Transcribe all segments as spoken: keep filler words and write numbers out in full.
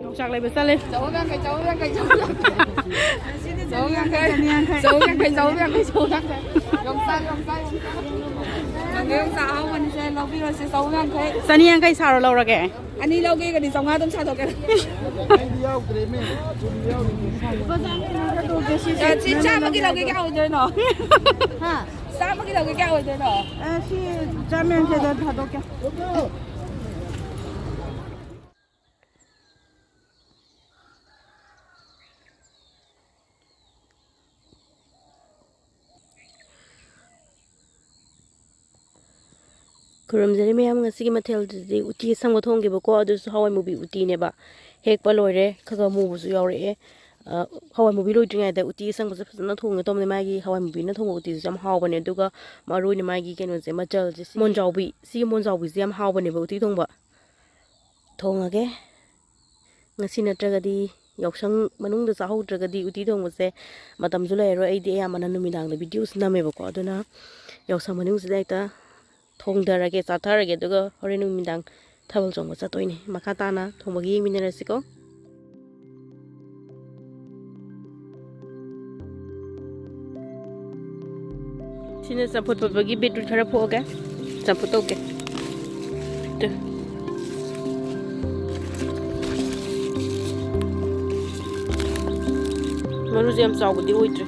ꯌꯣꯡꯆꯥꯛ ꯂꯩꯕ ꯆꯠꯂꯦ꯫ ꯆꯍꯨꯝ ꯌꯥꯡꯈꯩ, ꯆꯍꯨꯝ ꯌꯥꯡꯈꯩ, ꯆꯍꯨꯝ ꯌꯥꯡꯈꯩ꯫ ꯆꯍꯨꯝ ꯌꯥꯡꯈꯩ, ꯆꯍꯨꯝ ꯌꯥꯡꯈꯩ, ꯆꯍꯨꯝ ꯌꯥꯡꯈꯩ, ꯆꯍꯨꯝ ꯌꯥꯡꯈꯩ꯫ ꯌꯣꯡꯆꯥꯛ, ꯌꯣꯡꯆꯥꯛ, ꯌꯣꯡꯆꯥꯛ꯫ ꯅꯪꯒꯤ ꯌꯣꯡꯆꯥꯛ ꯑꯍꯥꯎꯕꯅꯤꯁꯦ, ꯂꯧꯕꯤꯔꯣꯁꯦ, ꯆꯍꯨꯝ ꯌꯥꯡꯈꯩ꯫ ꯆꯅꯤ ꯌꯥꯡꯈꯩ ꯁꯥꯔꯣ, ꯂꯧꯔꯒꯦ꯫ ꯑꯅꯤ ꯂꯧꯒꯦꯒꯗꯤ ꯆꯥꯝꯃꯉꯥ ꯑꯗꯨꯝ ꯁꯥꯗꯣꯛꯀꯦ꯫ ꯑꯩꯗꯤ ꯌꯥꯎꯗ꯭ꯔꯦꯃꯦ, ꯁꯨꯝ ꯌꯥꯎꯔꯤꯅꯦ꯫ ꯑ, ꯁꯤ ꯆꯥꯝꯃꯒꯤ ꯂꯧꯒꯦ, ꯀꯌꯥ ꯑꯣꯏꯗꯣꯏꯅꯣ? ꯍꯥ? ꯆꯥꯝꯃꯒꯤ ꯂꯧꯒꯦ, ꯀꯌꯥ ꯑꯣꯏꯗꯣꯏꯅꯣ? ꯑ, ꯁꯤ ꯆꯥꯝ ꯌꯥꯡꯈꯩꯗ ꯊꯥꯗꯣꯛꯀꯦ꯫ ꯈꯨꯔꯨꯝꯖꯔꯤ ꯃꯌꯥꯝ, ꯉꯁꯤꯒꯤ ꯃꯊꯦꯜꯗꯨꯗꯤ ꯎꯇꯤ ꯑꯁꯪꯕ ꯊꯣꯡꯒꯦꯕꯀꯣ, ꯑꯗꯨꯁꯨ ꯍꯋꯥꯏ ꯃꯨꯕꯤ ꯎꯇꯤꯅꯦꯕ꯫ ꯍꯦꯛꯄ ꯂꯣꯏꯔꯦ, ꯈꯔ ꯈꯔ ꯃꯨꯕꯁꯨ ꯌꯥꯎꯔꯛꯑꯦ꯫ ꯑ, ꯍꯋꯥꯏ ꯃꯨꯕꯤ ꯂꯣꯏꯗ꯭ꯔꯤꯉꯩꯗ ꯎꯇꯤ ꯑꯁꯪꯕꯁꯦ ꯐꯖꯅ ꯊꯣꯡꯒꯦ ꯇꯧꯕꯅꯦ꯫ ꯃꯥꯒꯤ ꯍꯋꯥꯏ ꯃꯨꯕꯤꯅ ꯊꯣꯡꯕ ꯎꯇꯤꯁꯦ ꯌꯥꯝ ꯍꯥꯎꯕꯅꯦ꯫ ꯑꯗꯨꯒ ꯃꯔꯨ ꯑꯣꯏꯅ ꯃꯥꯒꯤ ꯀꯩꯅꯣꯁꯦ, ꯃꯆꯜꯁꯦ, ꯁꯤ ꯃꯣꯟꯖꯥꯎꯕꯤ, ꯁꯤꯒꯤ ꯃꯣꯟꯖꯥꯎꯕꯤꯁꯦ ꯌꯥꯝ ꯍꯥꯎꯕꯅꯦꯕ ꯎꯇꯤ ꯊꯣꯡꯕ꯫ ꯊꯣꯡꯉꯒꯦ꯫ ꯉꯁꯤ ꯅꯠꯇ꯭ꯔꯒꯗꯤ ꯌꯥꯎꯁꯪ ꯃꯅꯨꯡꯗ ꯆꯥꯍꯧꯗ꯭ꯔꯒꯗꯤ ꯎꯇꯤ ꯊꯣꯡꯕꯁꯦ ꯃꯇꯝꯁꯨ ꯂꯩꯔꯔꯣꯏ꯫ ꯑꯩꯗꯤ ꯑꯌꯥꯝꯕꯅ ꯅꯨꯃꯤꯗꯥꯡꯗ ꯚꯤꯗꯤꯑꯣꯁꯤ ꯅꯝꯃꯦꯕꯀꯣ, ꯑꯗꯨꯅ ꯌꯥꯎꯁꯪ ꯃꯅꯨꯡꯁꯤꯗ ꯍꯦꯛꯇ ꯊꯣꯡꯊꯔꯒꯦ, ꯆꯥꯊꯔꯒꯦ, ꯑꯗꯨꯒ ꯍꯣꯔꯦꯟ ꯅꯨꯃꯤꯗꯥꯡ ꯊꯥꯕꯜ ꯆꯣꯡꯕ ꯆꯠꯇꯣꯏꯅꯦ꯫ ꯃꯈꯥ ꯇꯥꯅ ꯊꯣꯡꯕꯒꯤ ꯌꯦꯡꯃꯤꯟꯅꯔꯁꯤꯀꯣ꯫ ꯁꯤꯅ ꯆꯝꯐꯨꯠ ꯐꯨꯠꯄꯒꯤ ꯕꯤꯠꯔꯨꯠ ꯈꯔ ꯐꯨꯛꯑꯒꯦ, ꯆꯝꯐꯨꯠ ꯇꯧꯒꯦ꯫ ꯇꯨ꯫ ꯃꯔꯨꯁꯦ ꯌꯥꯝ ꯆꯥꯎꯕꯗꯤ ꯑꯣꯏꯗ꯭ꯔꯦ꯫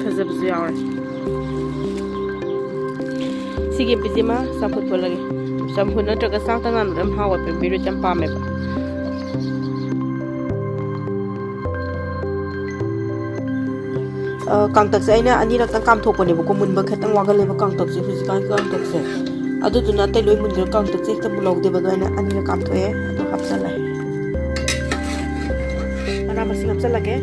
ꯐꯖꯕꯁꯨ ꯌꯥꯎꯔꯦ꯫ ꯁꯤꯒꯤ ꯕꯤꯖꯤꯃ ꯆꯝꯐꯨꯠ ꯐꯨꯠꯂꯒꯦ꯫ ꯆꯝꯐꯨꯠ ꯅꯠꯇ꯭ꯔꯒ ꯆꯥꯛꯇ ꯉꯥꯟꯕꯗ ꯌꯥꯝ ꯍꯥꯎꯋꯦ, ꯕꯤꯔꯨꯠ ꯌꯥꯝ ꯄꯥꯝꯃꯦꯕ꯫ ꯑ, ꯀꯥꯡꯇꯛꯁꯦ ꯑꯩꯅ ꯑꯅꯤꯔꯛꯇꯪ ꯀꯥꯝꯊꯣꯛꯄꯅꯦꯕꯀꯣ, ꯃꯨꯟꯕ ꯈꯤꯇꯪ ꯋꯥꯒꯜꯂꯦꯕ ꯀꯥꯡꯇꯛꯁꯦ ꯍꯧꯖꯤꯛꯀꯥꯟꯒꯤ ꯀꯥꯡꯇꯛꯁꯦ꯫ ꯑꯗꯨꯗꯨꯅ ꯑꯇꯩ ꯂꯣꯏ ꯃꯨꯟꯈ꯭ꯔꯦ, ꯀꯥꯡꯇꯛꯁꯦ ꯍꯦꯛꯇ ꯃꯨꯜꯍꯧꯗꯦꯕ, ꯑꯗꯣ ꯑꯩꯅ ꯑꯅꯤꯔꯛ ꯀꯥꯝꯊꯣꯛꯑꯦ, ꯑꯗꯨ ꯍꯥꯞꯆꯜꯂꯦ꯫ ꯃꯅꯥ ꯃꯁꯤꯡ ꯍꯥꯞꯆꯤꯜꯂꯒꯦ꯫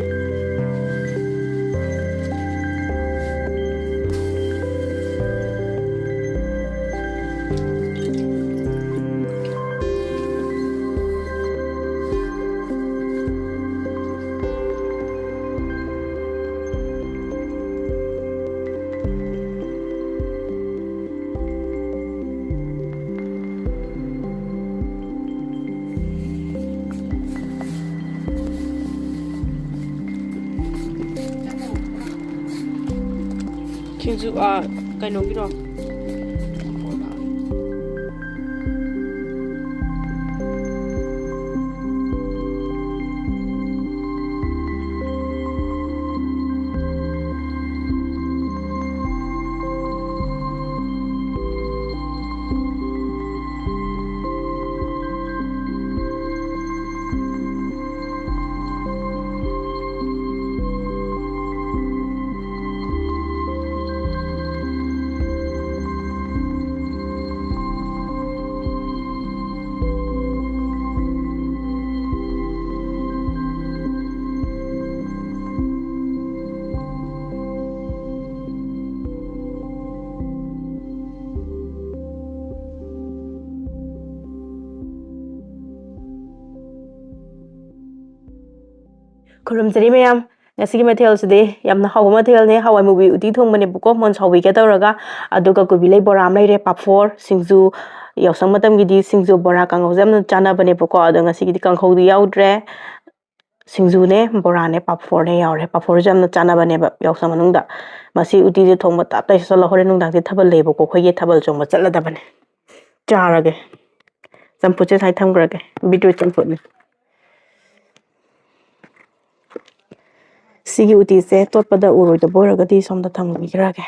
ꯁꯤꯡꯖꯨ, ꯑ, ꯀꯩꯅꯣꯒꯤꯔꯣ? ꯈꯨꯔꯨꯝꯖꯔꯤ ꯃꯌꯥꯝ꯫ ꯉꯁꯤꯒꯤ ꯃꯊꯦꯜꯁꯤꯗꯤ ꯌꯥꯝꯅ ꯍꯥꯎꯕ ꯃꯊꯦꯜꯅꯦ꯫ ꯍꯋꯥꯏ ꯃꯨꯕꯤ ꯎꯇꯤ ꯊꯣꯡꯕꯅꯦꯕꯀꯣ, ꯃꯣꯟ ꯁꯥꯎꯕꯤꯒ ꯇꯧꯔꯒ꯫ ꯑꯗꯨꯒ ꯀꯣꯕꯤ ꯂꯩ ꯕꯣꯔꯥ ꯑꯃ ꯂꯩꯔꯦ, ꯄꯥꯐꯣꯔ, ꯁꯤꯡꯖꯨ, ꯌꯥꯎꯁꯪ ꯃꯇꯝꯒꯤꯗꯤ ꯁꯤꯡꯖꯨ, ꯕꯣꯔꯥ, ꯀꯥꯡꯍꯧꯁꯦ ꯌꯥꯝꯅ ꯆꯥꯅꯕꯅꯦꯕꯀꯣ꯫ ꯑꯗꯣ ꯉꯁꯤꯒꯤꯗꯤ ꯀꯥꯡꯍꯧꯗꯤ ꯌꯥꯎꯗ꯭ꯔꯦ꯫ ꯁꯤꯡꯖꯨꯅꯦ, ꯕꯣꯔꯥꯅꯦ, ꯄꯥꯐꯣꯔꯅꯦ ꯌꯥꯎꯔꯦ꯫ ꯄꯥꯐꯣꯔꯁꯦ ꯌꯥꯝꯅ ꯆꯥꯅꯕꯅꯦꯕ ꯌꯥꯎꯁꯪ ꯃꯅꯨꯡꯗ꯫ ꯃꯁꯤ ꯎꯇꯤꯁꯦ ꯊꯣꯡꯕ ꯇꯞ ꯇꯥꯏ ꯆꯠꯂ ꯍꯣꯔꯦꯟ ꯅꯨꯡꯗꯥꯡꯁꯦ ꯊꯥꯕꯜ ꯂꯩꯌꯦꯕꯀꯣ, ꯑꯩꯈꯣꯏꯒꯤ ꯊꯥꯕꯜ ꯆꯣꯡꯕ ꯆꯠꯂꯗꯕꯅꯦ꯫ ꯆꯥꯔꯒꯦ꯫ ꯆꯝꯐꯨꯠꯁꯦ ꯁ꯭ꯋꯥꯏ ꯊꯝꯈ꯭ꯔꯒꯦ꯫ ꯕꯤꯠꯔꯨꯠ ꯆꯝꯐꯨꯠꯅꯦ꯫ ꯁꯤꯒꯤ ꯎꯇꯤꯁꯦ ꯇꯣꯠꯄꯗ ꯎꯔꯣꯏꯗꯕ ꯑꯣꯏꯔꯒꯗꯤ ꯁꯣꯝꯗ ꯊꯝꯕꯤꯈ꯭ꯔꯒꯦ꯫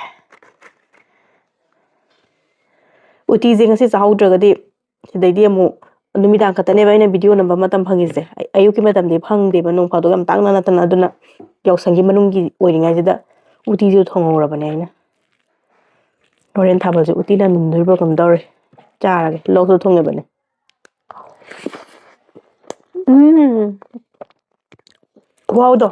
ꯎꯇꯤꯁꯦ ꯉꯁꯤ ꯆꯥꯍꯧꯗ꯭ꯔꯒꯗꯤ ꯁꯤꯗꯩꯗꯤ ꯑꯃꯨꯛ ꯅꯨꯃꯤꯗꯥꯡ ꯈꯛꯇꯅꯦꯕ ꯑꯩꯅ ꯚꯤꯗꯤꯑꯣ ꯅꯝꯕ ꯃꯇꯝ ꯐꯪꯉꯤꯁꯦ꯫ ꯑꯩ-, ꯑꯌꯨꯛꯀꯤ ꯃꯇꯝꯗꯤ ꯐꯪꯗꯦꯕ, ꯅꯣꯡ ꯐꯥꯗꯣꯛ ꯌꯥꯝ ꯇꯥꯡꯅ ꯅꯠꯇꯅ꯫ ꯑꯗꯨꯅ ꯌꯥꯎꯁꯪꯒꯤ ꯃꯅꯨꯡꯒꯤ ꯑꯣꯏꯔꯤꯉꯩꯁꯤꯗ ꯎꯇꯤꯁꯨ ꯊꯣꯡꯍꯧꯔꯕꯅꯦ ꯑꯩꯅ꯫ ꯍꯣꯔꯦꯟ ꯊꯥꯕꯜꯁꯦ ꯎꯇꯤꯅ ꯅꯨꯝꯗꯣꯔꯤꯕ꯭ꯔꯥ ꯀꯩꯅꯣꯝ ꯇꯧꯔꯦ꯫ ꯆꯥꯔꯒꯦ, ꯂꯣꯛꯁꯨ ꯊꯨꯡꯉꯦꯕꯅꯦ꯫ ꯎꯝ꯫ ꯈꯨꯍꯥꯎꯗꯣ꯫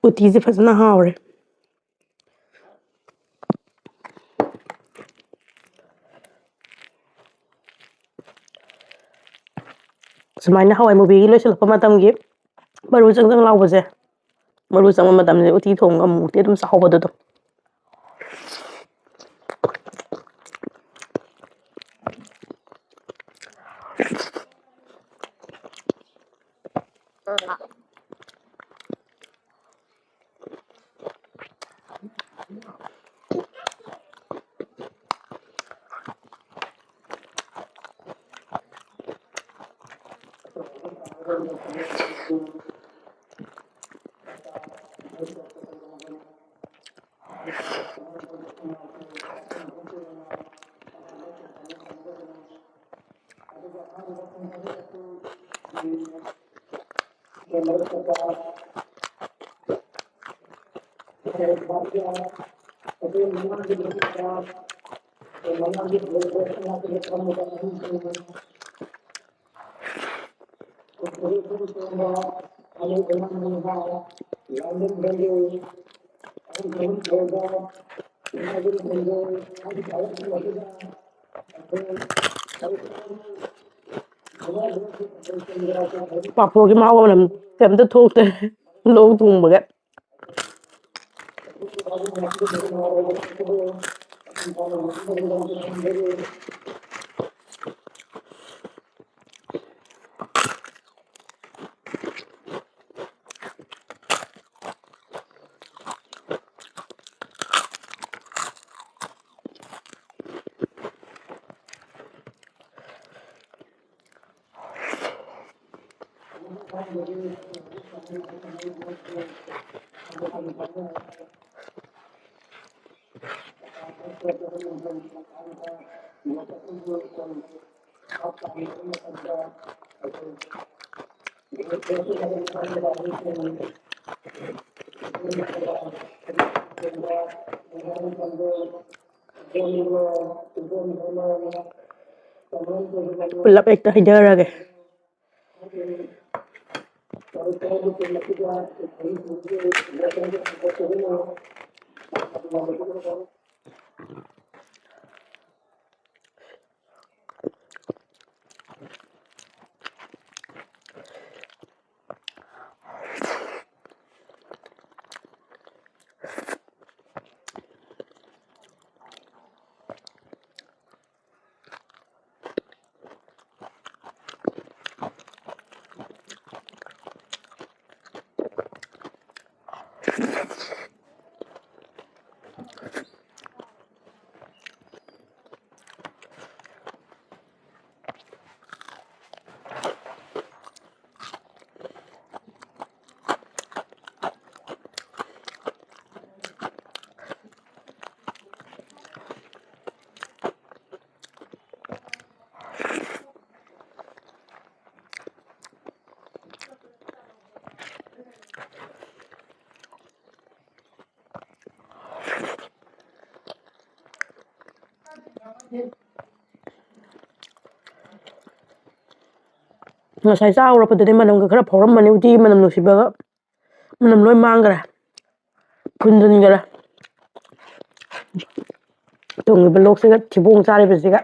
ꯎꯇꯤꯁꯦ ꯐꯖꯅ ꯍꯥꯎꯔꯦ꯫ ꯁꯨꯃꯥꯏꯅ ꯍꯋꯥꯏ ꯃꯨꯕꯤꯒꯤ ꯂꯣꯏꯁꯤꯜꯂꯛꯄ ꯃꯇꯝꯒꯤ ꯃꯔꯨ ꯆꯪ ꯆꯪ ꯂꯥꯎꯕꯁꯦ, ꯃꯔꯨ ꯆꯪꯕ ꯃꯇꯝꯁꯦ ꯎꯇꯤ ꯊꯣꯡꯕ ꯑꯃꯨꯛꯇꯤ ꯑꯗꯨꯝ ꯆꯥꯍꯧꯕꯗꯣ ꯑꯗꯨꯝ꯫ ꯄꯥꯐꯣꯔꯒꯤ ꯃꯍꯥꯎ ꯑꯃ ꯀꯩꯝꯇ ꯊꯣꯛꯇꯦ꯫ ꯂꯣꯛ ꯊꯨꯡꯕꯒ꯫ ꯄꯨꯂꯞ ꯍꯦꯛꯇ ꯍꯩꯊꯔꯒꯦ꯫ ꯉꯁꯥꯏ ꯆꯥ ꯍꯧꯔꯛꯄꯗꯗꯤ ꯃꯅꯝꯒ ꯈꯔ ꯐꯥꯎꯔꯝꯕꯅꯤ, ꯎꯇꯤꯒꯤ ꯃꯅꯝ ꯅꯨꯡꯁꯤꯕꯒ꯫ ꯃꯅꯝ ꯂꯣꯏ ꯃꯥꯡꯈ꯭ꯔꯦ꯫ ꯐꯨꯟꯖꯤꯟꯈ꯭ꯔꯦ꯫ ꯇꯨꯡꯉꯤꯕ ꯂꯣꯛꯁꯤꯒ ꯊꯤꯕꯣꯡ ꯆꯥꯔꯤꯕꯁꯤꯒ꯫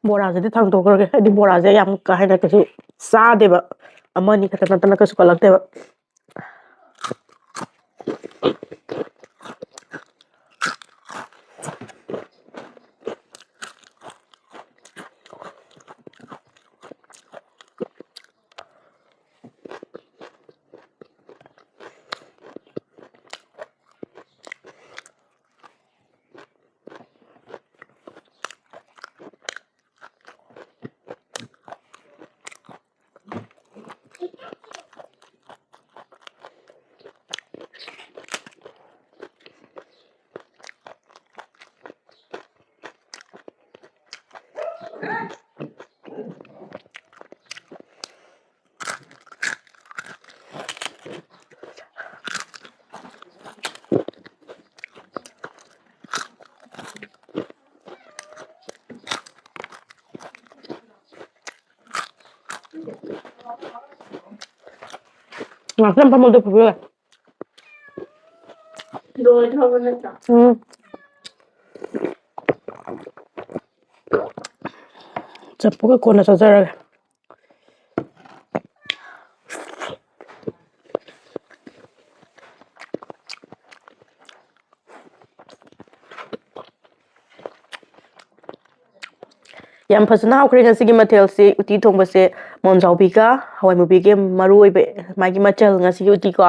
ꯕꯣꯔꯥꯁꯤꯗꯤ ꯊꯥꯡꯗꯣꯛꯈ꯭ꯔꯒꯦ꯫ ꯑꯩꯗꯤ ꯕꯣꯔꯥꯁꯦ ꯌꯥꯝ ꯀꯥ ꯍꯦꯟꯅ ꯀꯩꯁꯨ ꯆꯥꯗꯦꯕ, ꯑꯃꯅꯤ ꯈꯛꯇ ꯅꯠꯇꯅ ꯀꯩꯁꯨ ꯀꯜꯂꯛꯇꯦꯕ꯫ ꯉꯥꯛꯇꯪ ꯐꯝꯃꯣ, ꯑꯗꯨ ꯐꯨꯠꯂꯒ꯫ ꯂꯣꯏꯗ꯭ꯔꯕ ꯅꯠꯇ꯭ꯔꯣ? ꯎꯝ꯫ ꯆꯝꯐꯨꯠꯀ ꯀꯣꯟꯅ ꯆꯥꯖꯔꯒꯦ꯫ ꯌꯥꯝ ꯐꯖꯅ ꯍꯥꯎꯈ꯭ꯔꯦ ꯉꯁꯤꯒꯤ ꯃꯊꯦꯜꯁꯤ꯫ ꯎꯇꯤ ꯊꯣꯡꯕꯁꯦ ꯃꯣꯟꯖꯥꯎꯕꯤꯒ ꯍꯋꯥꯏ ꯃꯨꯕꯤꯒꯤ ꯃꯔꯨ ꯑꯣꯏꯕ ꯃꯥꯒꯤ ꯃꯆꯜ ꯉꯁꯤꯒꯤ ꯎꯇꯤꯀꯣ꯫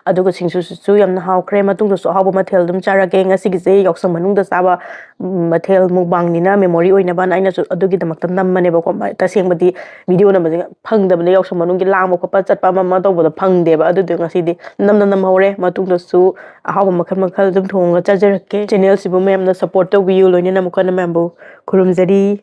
ꯑꯗꯨꯒ ꯁꯤꯡꯖꯨꯁꯤꯁꯨ ꯌꯥꯝꯅ ꯍꯥꯎꯈ꯭ꯔꯦ꯫ ꯃꯇꯨꯡꯗꯁꯨ ꯑꯍꯥꯎꯕ ꯃꯊꯦꯜ ꯑꯗꯨꯝ ꯆꯥꯔꯛꯀꯦ꯫ ꯉꯁꯤꯒꯤꯁꯦ ꯌꯥꯎꯁꯪ ꯃꯅꯨꯡꯗ ꯆꯥꯕ, ꯎꯝ, ꯃꯊꯦꯜ ꯃꯨꯛꯕꯥꯡꯅꯤꯅ memory ꯑꯣꯏꯅꯕꯅ ꯑꯩꯅꯁꯨ ꯑꯗꯨꯒꯤꯗꯃꯛꯇ ꯅꯝꯕꯅꯦꯕꯀꯣ꯫ ꯇꯁꯦꯡꯕꯗꯤ video ꯅꯝꯕꯁꯦ ꯐꯪꯗꯕꯅꯦ, ꯌꯥꯎꯁꯪ ꯃꯅꯨꯡꯒꯤ ꯂꯥꯡꯕ ꯈꯣꯠꯄ ꯆꯠꯄ ꯑꯃ ꯑꯃ ꯇꯧꯕꯗꯣ ꯐꯪꯗꯦꯕ꯫ ꯑꯗꯨꯗꯨ ꯉꯁꯤꯗꯤ ꯅꯝꯅ ꯅꯝꯍꯧꯔꯦ꯫ ꯃꯇꯨꯡꯗꯁꯨ ꯑꯍꯥꯎꯕ ꯃꯈꯜ ꯃꯈꯜ ꯑꯗꯨꯝ ꯊꯣꯡꯉꯒ ꯆꯥꯖꯔꯛꯀꯦ꯫ Channelꯁꯤꯕꯨ ꯃꯌꯥꯝꯅ support ꯇꯧꯕꯤꯌꯨ꯫ ꯂꯣꯏꯅꯅ ꯑꯃꯨꯛ ꯍꯟꯅ ꯃꯌꯥꯝꯕꯨ ꯈꯨꯔꯨꯝꯖꯔꯤ꯫